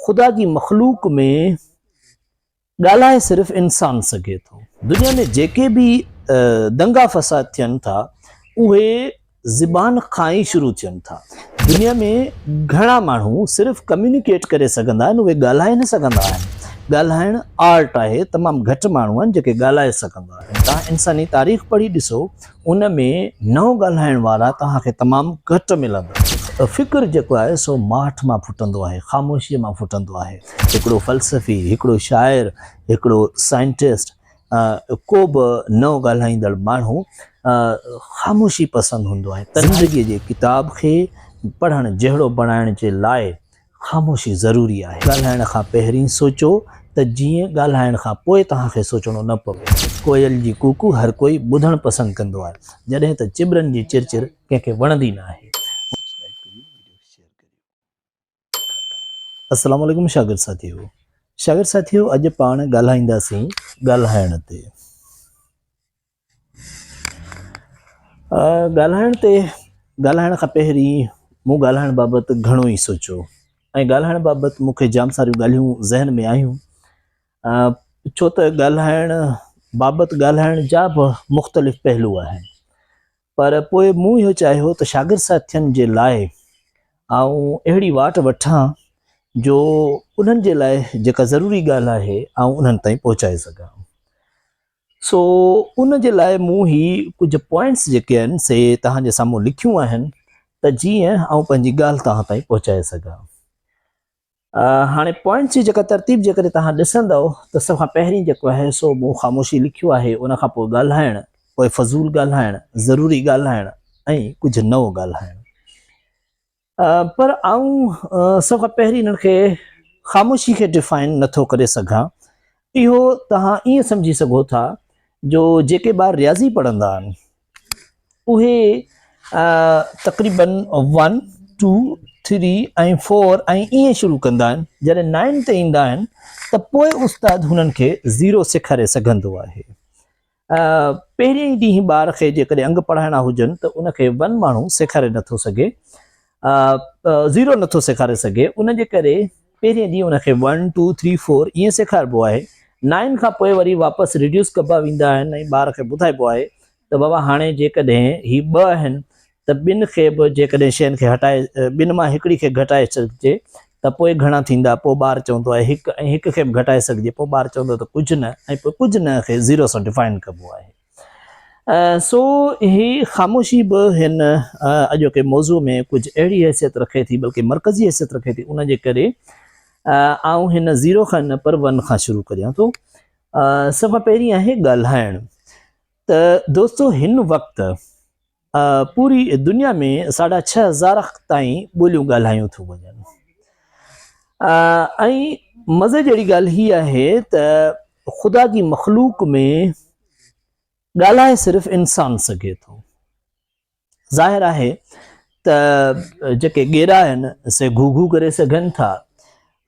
خدا جي مخلوق ۾ ڳالهائي صرف انسان سگهي ٿو. دنيا ۾ جيڪي به دنگا فساد ٿين ٿا اهي زبان کان ئي شروع ٿين ٿا. دنيا ۾ گهڻا ماڻهو صرف ڪميونيڪيٽ ڪري سگهندا آهن اهي ڳالهائي نه سگهندا آهن. ڳالهائڻ آرٽ آهي تمام گهٽ ماڻهو آهن جيڪي ڳالهائي سگهندا آهن. توهان انساني تاريخ پڙهي ڏسو ان ۾ نئون ڳالهائڻ وارا توهان کي تمام گهٽ ملندا. فڪر جيڪو آهي سو ماٺ مان ڦٽندو آهي، خاموشيء مان ڦٽندو آهي. هڪڙو فلسفي، هڪڙو شاعر، هڪڙو سائنٽسٽ، ڪو به نئون ڳالهائيندڙ ماڻهو خاموشي پسند هوندو آهي. زندگيء جي ڪتاب کي پڙهڻ جهڙو بڻائڻ جي لاء خاموشي ضروري آهي. ڳالهائڻ کان پهرين سوچو ته جيئن ڳالهائڻ کان پوء توهان کي سوچڻو نه پوي. ڪوئل جي ڪوڪو هر ڪوئي ٻڌڻ پسند ڪندو آهي، جڏهن ته چٻرن جي چرچر ڪنهن کي وڻندي ناهي. السلام عليڪم شاگرد ساٿيو شاگرد ساٿيو اڄ پاڻ ڳالهائينداسين ڳالهائڻ تي. ڳالهائڻ تي ڳالهائڻ کان پهرين مون ڳالهائڻ بابت گهڻو ئي سوچيو ۽ ڳالهائڻ بابت مون کي جام ساريون ڳالهيون ذهن ۾ آيون ڇو ته ڳالهائڻ بابت ڳالهائڻ جا به مختلف پهلو آهن پر پوء مون اهو چاهيو ته شاگرد ساٿين جي لاء آئون اهڙي واٽ وٺان جو انهن جي لاء جيڪا ضروري ڳالهه آهي آئون انهن تائين پهچائي سگهان. سو ان جي لاء مون هي ڪجهه پوائنٽس جيڪي آهن سي توهان جي سامهون لکيون آهن ته جيئن آئون پنهنجي ڳالهه توهان تائين پهچائي سگهان. هاڻي پوائنٽس جي جيڪا ترتيب جيڪڏهن توهان ڏسندؤ ته سڀ کان پهرين جيڪو آهي سو مون خاموشي لکيو آهي، ان کان پوء ڳالهائڻ، پوء فضول ڳالهائڻ، ضروري ڳالهائڻ ۽ ڪجهه نئون ڳالهائڻ. پر آئون سڀ کان پهرين انهن کي خاموشي کي ڊفائن نٿو ڪري سگهان. اهو توهان ائين سمجهي سگهو ٿا جو جيڪي ٻار رياضي پڙهندا آهن اهي تقريبن ون ٽو ٿري ۽ فور ۽ ائين شروع ڪندا آهن جڏهن نائن تي ايندا آهن ته پوء استاد هنن کي زيرو سيکاري سگهندو آهي. پهرين ئي ڏينهن ٻار کي جيڪڏهن انگ پڙهائڻا هجن ته ان کي ون ماڻهو سيکاري نٿو سگهي، زيرو نٿو سيکاري سگهي، ان جي ڪري پهرين ڏينهن ان کي ون ٽو ٿري فور ائين سيکاربو آهي. نائن کان پوء وري واپس ريڊيوس ڪبا ويندا آهن ۽ ٻار کي ٻڌائبو آهي ته بابا هاڻي جيڪڏهن هي ٻه آهن ته ٻن کي به جيڪڏهن شين کي هٽائي ٻن مان هڪڙي کي گهٽائي سگهجي ته پوء گهڻا ٿيندا؟ پوء ٻار چوندو آهي هڪ ۽ هڪ کي به گهٽائي سگهجي پوء ٻار چوندو ته ڪجهه نه ۽ پوء ڪجهه نه کي زيرو سان ڊفائن ڪبو آهي. سو هي خاموشي به هن اڄوڪي موضوع ۾ ڪجهه اهڙي حيثيت رکي ٿي بلڪه مرڪزي حيثيت رکي ٿي ان جي ڪري آئون هن زيرو کان نه پر ون کان شروع ڪريان ٿو. سڀ کان پهرين آهي ڳالهائڻ ته دوستو هن وقت پوري دنيا ۾ ساڍا 6000 تائين ٻوليون ڳالهايون ٿيون وڃن ۽ مزي جهڙي ڳالهه هي آهي ته خدا جي مخلوق ۾ ڳالهائي صرف انسان سگهي ٿو. ظاهر آهي ته جيڪي ڳيرا آهن سي گهو گهو ڪري سگهن ٿا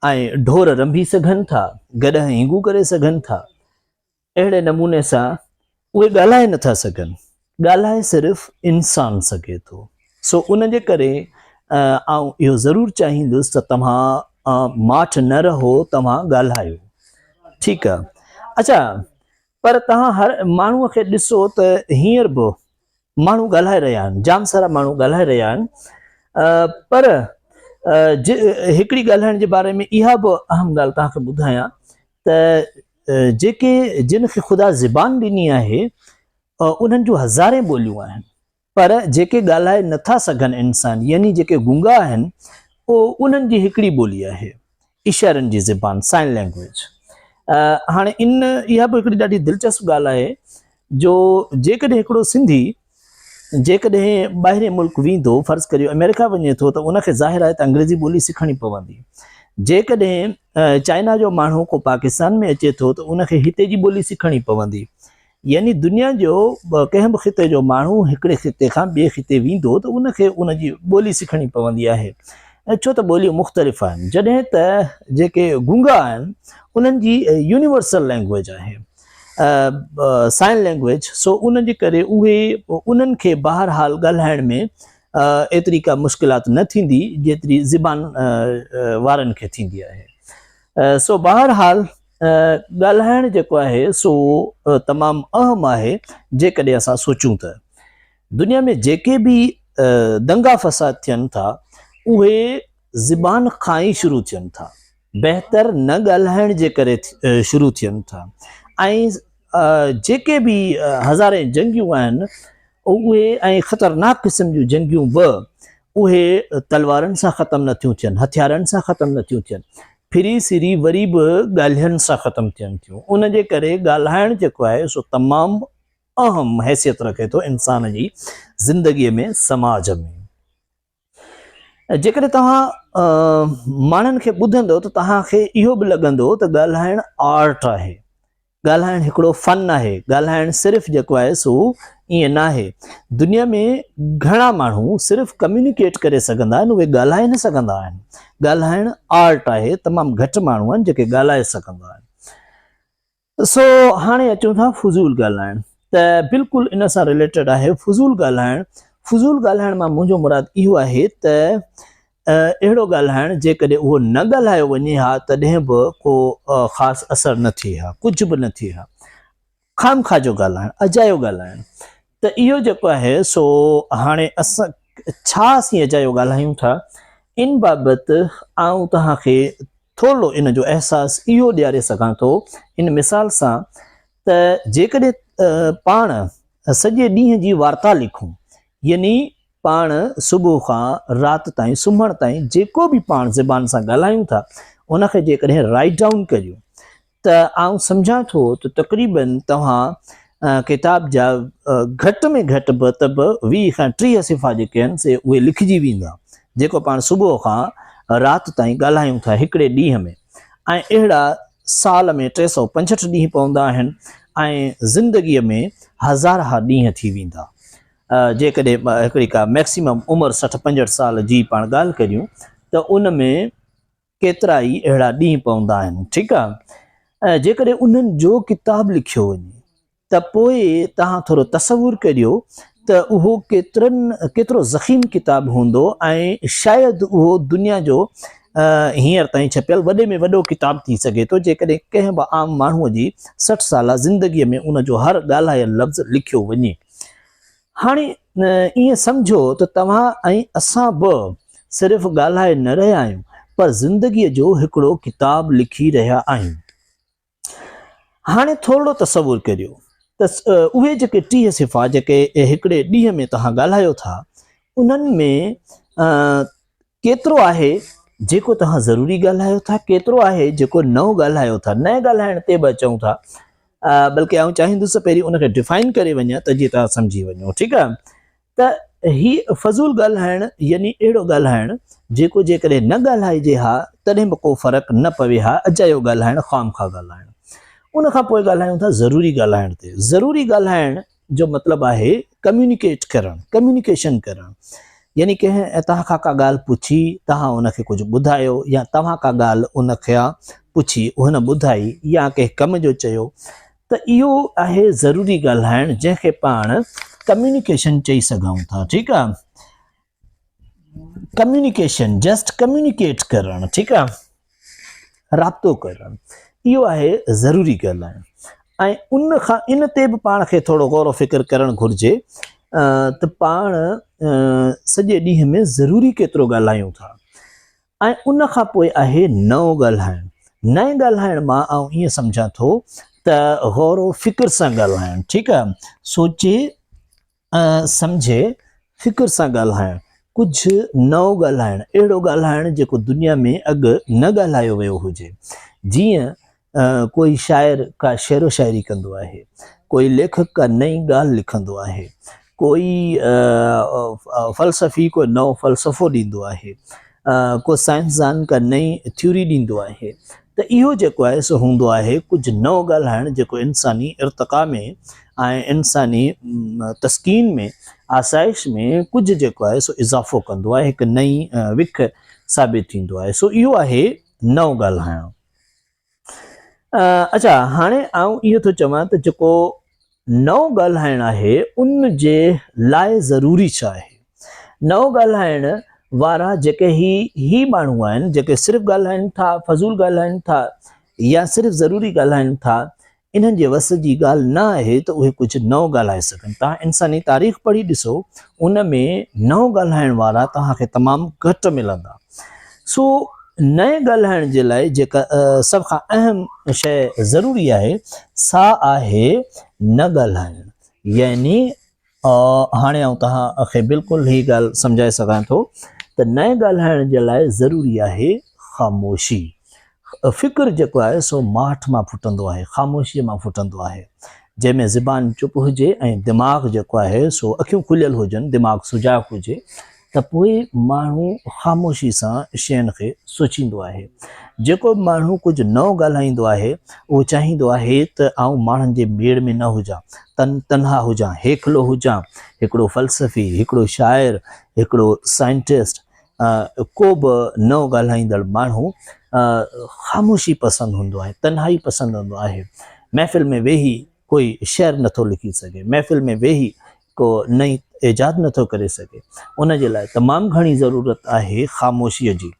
۽ ڍور رنڀي سگهن ٿا، گڏهه هينگون ڪري سگهن ٿا، اهڙي نموني سان اهي ڳالهائي نٿا سگهن، ڳالهائي صرف انسان سگهي ٿو. سو ان جي ڪري آئون اهو ضرور چاهيندس ته توهان ماٺ نه رهو، توهان ڳالهايو. ٺيڪ آ. اڇا پر توهان هر ماڻهوء کي ڏسو ته هينئر به ماڻهو ڳالهائي رهيا آهن، جام سارا ماڻهو ڳالهائي رهيا آهن پر هڪڙي ڳالهائڻ جي باري ۾ اها به اهم ڳالهه توهان کي ٻڌايان ته جيڪي جن کي خدا زبان ڏني آهي انهن جون هزارين ٻوليون آهن پر جيڪي ڳالهائي نٿا سگهن انسان يعني جيڪي گونگا آهن انهن جي هڪڙي ٻولي آهي اشارن جي زبان سائن لينگويج. هاڻي ان اها به هڪڙي ڏاڍي دلچسپ ڳالهه آهي جو جيڪڏهن هڪڙو سنڌي جيڪڏهن ٻاهرين ملڪ ويندو فرض ڪريو آمريڪا وڃي ٿو ته ان کي ظاهر آهي ته انگريزي ٻولي سکڻي پوندي. جيڪڏهن چائنا جو ماڻهو ڪو پاڪستان ۾ اچي ٿو ته ان کي هتي جي ٻولي سکڻي پوندي. يعني دنيا جو ڪنهن به خطي جو ماڻهو هڪڙي خطي کان ٻئي خطي ويندو ته ان کي ان جي ٻولي سکڻي پوندي آهي ڇو ته ٻوليون مختلف آهن جڏهن ته جيڪي گونگا آهن انهن جي يونيورسل لينگويج آهي سائن لينگويج سو ان جي ڪري اهي انهن کي بهرحال ڳالهائڻ ۾ ايتري ڪا مشڪلات نه ٿيندي جيتري زبان وارن کي ٿيندي آهي. سو بهرحال ڳالهائڻ جيڪو آهي سو تمام اهم آهي جيڪڏهن اسان سوچون ته دنيا ۾ جيڪي به دنگا فساد ٿين ٿا اهي زبان کان ئي شروع ٿين ٿا بهتر نه ڳالهائڻ جي ڪري شروع ٿين ٿا ۽ جيڪي به هزارين جنگيون آهن اهي ۽ خطرناڪ قسم جون جنگيون به اهي تلوارن سان ختم نه ٿيون ٿين، هٿيارن سان ختم نه ٿيون ٿين، ڦري سري وري به ڳالهين سان ختم ٿين ٿيون. ان جي ڪري ڳالهائڻ جيڪو آهي سو تمام اهم حيثيت رکي ٿو انسان جي زندگيء ۾ سماج ۾. جيڪڏهن توهان ماڻهن کي ٻڌندو ته توهان کي اهو به لڳندو ته ڳالهائڻ آرٽ آهي، ڳالهائڻ هڪڙو فن آهي، ڳالهائڻ صرف جيڪو آهي سو ائين ناهي. دنيا ۾ گهڻا ماڻهو صرف ڪميونيڪيٽ ڪري سگهندا آهن، اهي ڳالهائي نه سگهندا آهن. ڳالهائڻ آرٽ آهي، تمام گهٽ ماڻهو آهن جيڪي ڳالهائي سگهندا آهن. سو هاڻي اچون ٿا فضول ڳالهائڻ ته بلڪل ان سان رليٽيڊ آهي فضول ڳالهائڻ فضول ڳالهائڻ مان منهنجو مراد اهو آهي ته اهڙو ڳالهائڻ جيڪڏهن اهو نه ڳالهايو وڃي ها تڏهن به ڪو خاص اثر نه ٿئي ها ڪجهه به نه ٿئي ها خامخواه جو ڳالهائڻ اجايو ڳالهائڻ ته اهو جيڪو آهي سو هاڻي اسان ڇا اسين اجايو ڳالهايون ٿا ان بابت آئون توهان کي ٿورڙو ان جو احساس اهو ڏياري سگهان ٿو ان مثال سان ته جيڪڏهن پاڻ سڄي ڏينهن جي وارتا لکون يعني پاڻ صبح کان رات تائين سمهڻ تائين جيڪو به پاڻ زبان سان ڳالهايون ٿا ان کي جيڪڏهن رائيٽ ڊائون ڪريون ته آئون سمجهان ٿو ته تقريبن توهان ڪتاب جا گهٽ ۾ گهٽ به ته به 20 کان 30 صفحا جيڪي آهن سي اهي لکجي ويندا جيڪو پاڻ صبح کان رات تائين ڳالهايون ٿا هڪڙي ڏينهن ۾ ۽ اهڙا سال ۾ 365 ڏينهن پوندا آهن ۽ زندگيء ۾ هزارها ڏينهن ٿي ويندا جيڪڏهن هڪڙي ڪا ميڪسيمم عمر 60 65 سال جي پاڻ ڳالهه ڪريون ته ان ۾ ڪيترا ئي اهڙا ڏينهن پوندا آهن ٺيڪ آ ۽ جيڪڏهن انهن جو ڪتاب لکيو وڃي ته پوء توهان ٿورو تصور ڪريو ته اهو ڪيترن ڪيترو ضخيم ڪتاب هوندو ۽ شايد اهو دنيا جو هينئر تائين ڇپيل وڏي ۾ وڏو ڪتاب ٿي سگهي ٿو جيڪڏهن ڪنهن به عام ماڻهوء جي 60 سالا زندگيء ۾ ان جو هر ڳالهايل لفظ لکيو وڃي. هاڻي ائين سمجهو ته توهان ۽ اسان به صرف ڳالهائي نه رهيا آهيون پر زندگيء جو هڪڙو ڪتاب لکي رهيا آهيون. هاڻي ٿورڙو تصور ڪريو ته اهي جيڪي 30 صفحا جيڪي هڪڙي ڏينهن ۾ توهان ڳالهايو ٿا انهن ۾ ڪيترو آهي جيڪو توهان ضروري ڳالهايو ٿا، ڪيترو آهي جيڪو نئون ڳالهايو ٿا. نئين ڳالهائڻ تي به اچون ٿا، بلڪه آئون چاهيندس ته پهرين ان کي ڊفائن ڪري وڃان ته جيئن توهان سمجهي وڃو. ٺيڪ آهي ته هي فضول ڳالهائڻ يعني اهڙو ڳالهائڻ جيڪو جيڪڏهن نه ڳالهائجي ها تڏهن به ڪو فرق نه پوي ها، اجايو ڳالهائڻ، خوامخواه ڳالهائڻ. ان کان پوء ڳالهايون ٿا ضروري ڳالهائڻ تي. ضروري ڳالهائڻ جو مطلب آهي ڪميونيڪيٽ ڪرڻ، ڪميونيڪيشن ڪرڻ، يعني ڪنهن توهان کان ڪا ڳالهه پڇي، توهان ان کي ڪجهه ٻڌايو يا توهان ڪا ڳالهه ان کان پڇي هن ٻڌائي يا ڪنهن ڪم جو چيو ته اهو آهي ضروري ڳالهائڻ جنهن کي پاڻ ڪميونيڪيشن چئي سگهون ٿا، ٺيڪ آهي. ڪميونيڪيشن جسٽ ڪميونيڪيٽ ڪرڻ ٺيڪ آ رابطو ڪرڻ اهو آهي ضروري ڳالهائڻ ۽ ان کان ان تي به پاڻ کي ٿورو غور و فڪر ڪرڻ گهرجي ته پاڻ سڄي ڏينهن ۾ ضروري ڪيترو ڳالهايون ٿا ۽ ان کان پوء آهي نئون ڳالهائڻ نئين ڳالهائڻ مان آئون ائين سمجهان ٿو ته غور و فڪر سان ڳالهائڻ ٺيڪ آ سوچي سمجهي فڪر سان ڳالهائڻ، ڪجهه نئون ڳالهائڻ، اهڙو ڳالهائڻ جيڪو دنيا ۾ اڳ نه ڳالهايو ويو هجي. جيئن ڪوئي شاعر ڪا شعر و شاعري ڪندو آهي، ڪوئي ليکڪ ڪا نئين ڳالهه لکندو آهي، ڪوئي فلسفي ڪو نئون فلسفو ڏيندو آهي، ڪو سائنسدان ڪا نئين ٿيوري ڏيندو آهي ته اهو جيڪو آهي سو هوندو آهي ڪجهه نئون ڳالهائڻ جيڪو انساني ارتقا ۾ ۽ انساني تسڪين ۾ آسائش ۾ ڪجهه جيڪو آهي سو اضافو ڪندو آهي هڪ نئين وک ثابت ٿيندو آهي سو اهو آهي نئون ڳالهائڻ. اڇا هاڻي آئون اهو ٿو چوان ته جيڪو نئون ڳالهائڻ آهي ان جي لاء ضروري ڇا آهي؟ نئون ڳالهائڻ وارا جيڪي هي هي ماڻهو آهن جيڪي صرف ڳالهائن ٿا، فضول ڳالهائن ٿا يا صرف ضروري ڳالهائن ٿا، انهن جي وس جي ڳالهه نه آهي ته اهي ڪجهه نئون ڳالهائي سگهن. توهان انساني تاريخ پڙهي ڏسو، ان ۾ نئون ڳالهائڻ وارا توهان کي تمام گهٽ ملندا. سو نئين ڳالهائڻ جي لاء جيڪا سڀ کان اهم شيء ضروري آهي، سا آهي نه ڳالهائڻ. يعني هاڻي آئون توهان کي بلڪل هي ڳالهه سمجهائي سگهان ٿو ته نئين ڳالهائڻ جي لاء ضروري آهي خاموشي. فڪر جيڪو آهي سو ماٺ مان ڦٽندو آهي، خاموشيء مان ڦٽندو آهي. جنهن ۾ زبان چپ هجي ۽ دماغ جيڪو آهي سو اکيون کليل هجن، دماغ سجاڳ هجي ته پوء ماڻهو خاموشي سان شين کي سوچيندو آهي. جيڪو به ماڻهو ڪجهه نئون ڳالهائيندو آهي، اهو چاهيندو آهي ته آئون ماڻهن جي ميڙ ۾ نه هجان، تن تنها هجان، هيڪلو هجان. هڪڙو فلسفي، هڪڙو شاعر، هڪڙو سائنٽسٽ، ڪو به نئون ڳالهائيندڙ ماڻهو خاموشي پسند هوندو آهي، تنهائي پسند هوندو آهي. محفل ۾ ويهي ڪوئي شعر نٿو لکي سگهي، محفل ۾ ويهي ڪو نئين ايجاد نٿو ڪري سگهي. ان جي لاء تمام گهڻي ضرورت آهي خاموشيء جي.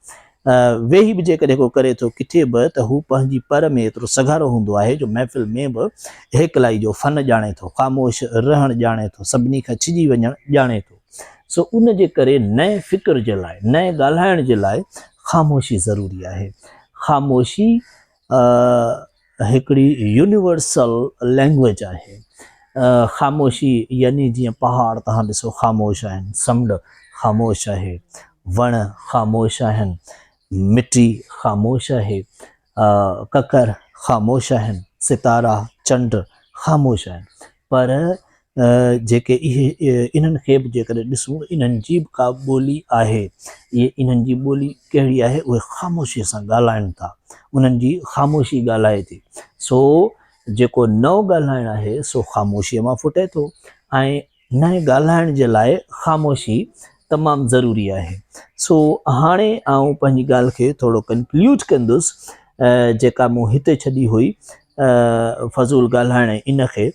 ويهي به جيڪڏهن ڪو ڪري ٿو ڪٿي به ته هو پنهنجي پر ۾ ايترو سگهارو هوندو آهي جو محفل ۾ به هيڪلائي جو فن ڄاڻي ٿو، خاموش رهڻ ڄاڻي ٿو، سڀني کان ڇڄي وڃڻ ڄاڻي ٿو. سو ان جي ڪري نئين فڪر جي لاء، نئين ڳالهائڻ جي لاء خاموشي ضروري آهي. خاموشي هڪڙي يونيورسل لينگويج آهي. خاموشي يعني جيئن پهاڙ توهان ڏسو خاموش آهن، سمنڊ خاموش آهي، وڻ خاموش آهن، مٽي خاموش آهي، ڪڪر خاموش آهن، ستارا، چنڊ خاموش آهن پر جيڪي اهي انهن کي به جيڪڏهن ڏسون ته انهن جي به ڪا ٻولي آهي. اهي انهن جي ٻولي ڪهڙي آهي؟ اهي خاموشيء سان ڳالهائن ٿا. انهن جي خاموشي ڳالهائي ٿي. سو جيڪو نئون ڳالهائڻ آهي سو خاموشيء مان ڦٽي ٿو ۽ نئين ڳالهائڻ جي لاء خاموشي تمام ضروري آهي. سو هاڻي آئون پنهنجي ڳالهه کي ٿورو ڪنڪليوڊ ڪندس جيڪا مون هتي ڇڏي هئي فضول ڳالهائڻ ۽ ان کي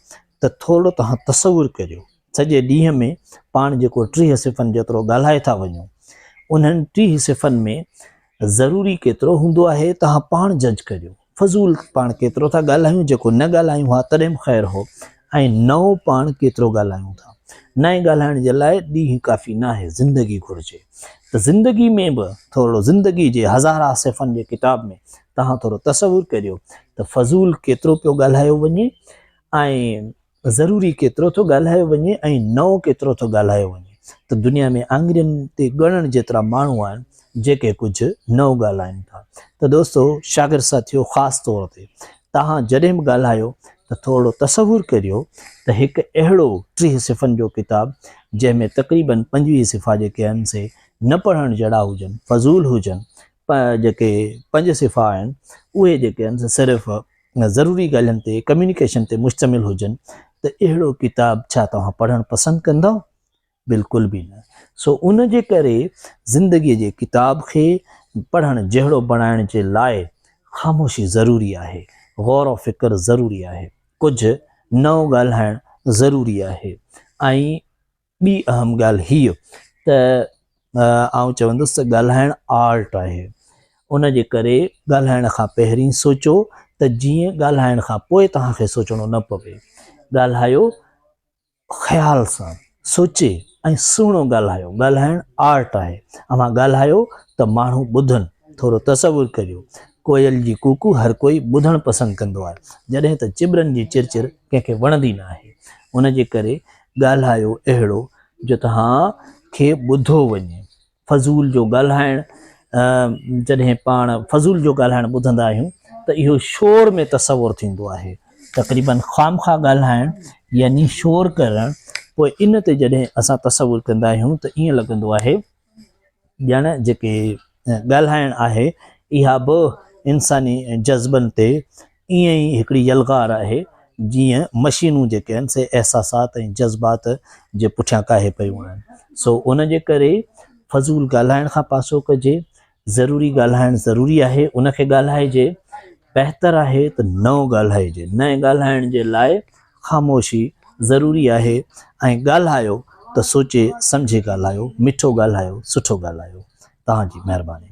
ته ٿورڙو توهان تصور ڪريو، سڄي ڏينهن ۾ پاڻ جيڪو 30 صفحن جيترو ڳالهائي ٿا وڃون، انهن 30 صفحن ۾ ضروري ڪيترو هوندو آهي، توهان پاڻ جج ڪريو. فضول پاڻ ڪيترو ٿا ڳالهايون، جيڪو نه ڳالهايون ها تڏهن به خير هو ۽ نئون پاڻ ڪيترو ڳالهايون ٿا. نئين ڳالهائڻ جي لاء ڏينهن ڪافي ناهي، زندگي گهرجي. ته زندگي ۾ به ٿورڙو زندگي جي هزارها صفحن جي ڪتاب ۾ توهان ٿورو تصور ڪريو ته فضول ڪيترو پيو ڳالهايو وڃي ۽ ضروري ڪيترو ٿو ڳالهايو وڃي ۽ نئون ڪيترو ٿو ڳالهايو وڃي ته دنيا ۾ آڱرين تي ڳڻڻ جيترا ماڻهو آهن جيڪي ڪجهه نئون ڳالهائين ٿا ته دوستو شاگرد ساٿيو خاص طور تي توهان جڏهن به ڳالهايو ته ٿورڙو تصور ڪريو ته هڪ اهڙو 30 صفحن جو ڪتاب جنهن ۾ تقريبن 25 صفحا جيڪي آهن سي نه پڙهڻ جهڙا هجن فضول هجن جيڪي پنج صفحا آهن اهي جيڪي آهن سي صرف ضروري ڳالهين تي ڪميونيڪيشن تي مشتمل هجن ته اهڙو ڪتاب ڇا توهان پڙهڻ پسند ڪندؤ؟ بلڪل به نه. سو ان جي ڪري زندگيء جي ڪتاب کي پڙهڻ جهڙو بڻائڻ جي لاء خاموشي ضروري آهي، غور و فڪر ضروري آهي، ڪجهه نئون ڳالهائڻ ضروري آهي ۽ ٻي اهم ڳالهه هيء ته آئون چوندس ته ڳالهائڻ آرٽ آهي. ان جي ڪري ڳالهائڻ کان پهرين سوچو ته جيئن ڳالهائڻ کان پوء توهان کي سوچڻو نه پوي. ڳالهايو خيال سان، سوچي ۽ سهڻو ڳالهايو. ڳالهائڻ آرٽ آهي. اوهان ڳالهايو ته ماڻهو ٻڌن. ٿورو تصور ڪريو. ڪوئل جي ڪوڪو هر ڪوئي ٻڌڻ پسند ڪندو آهي. جڏهن ته چٻرن جي چرچر ڪنهن کي وڻندي ناهي. ان جي ڪري ڳالهايو اهڙو جو توهان کي ٻڌو وڃي. فضول جو ڳالهائڻ جڏهن پاڻ فضول جو ڳالهائڻ ٻڌندا آهيون ته اهو شور ۾ تصور ٿيندو آهي. تقريبن خوامخواه ڳالهائڻ يعني شور ڪرڻ پوء ان تي جڏهن اسان تصور ڪندا آهيون ته ائين لڳندو آهي ڄڻ جيڪي ڳالهائڻ آهي اها به انساني جذبن تي ائين ئي هڪڙي يلغار آهي جيئن مشينون جيڪي آهن سي احساسات ۽ جذبات جي پٺيان ڪاهي پيون آهن. سو ان جي ڪري فضول ڳالهائڻ کان پاسو ڪجي، ضروري ڳالهائڻ ضروري آهي ان کي ڳالهائجي، بهتر آهي ته نئون ڳالهائجي، نئين ڳالهائڻ جي لاء خاموشي ضروري آهي ۽ ڳالهايو ته سوچي سمجهي ڳالهايو، مٺو ڳالهايو، سٺو ڳالهايو. توهان جي مهرباني.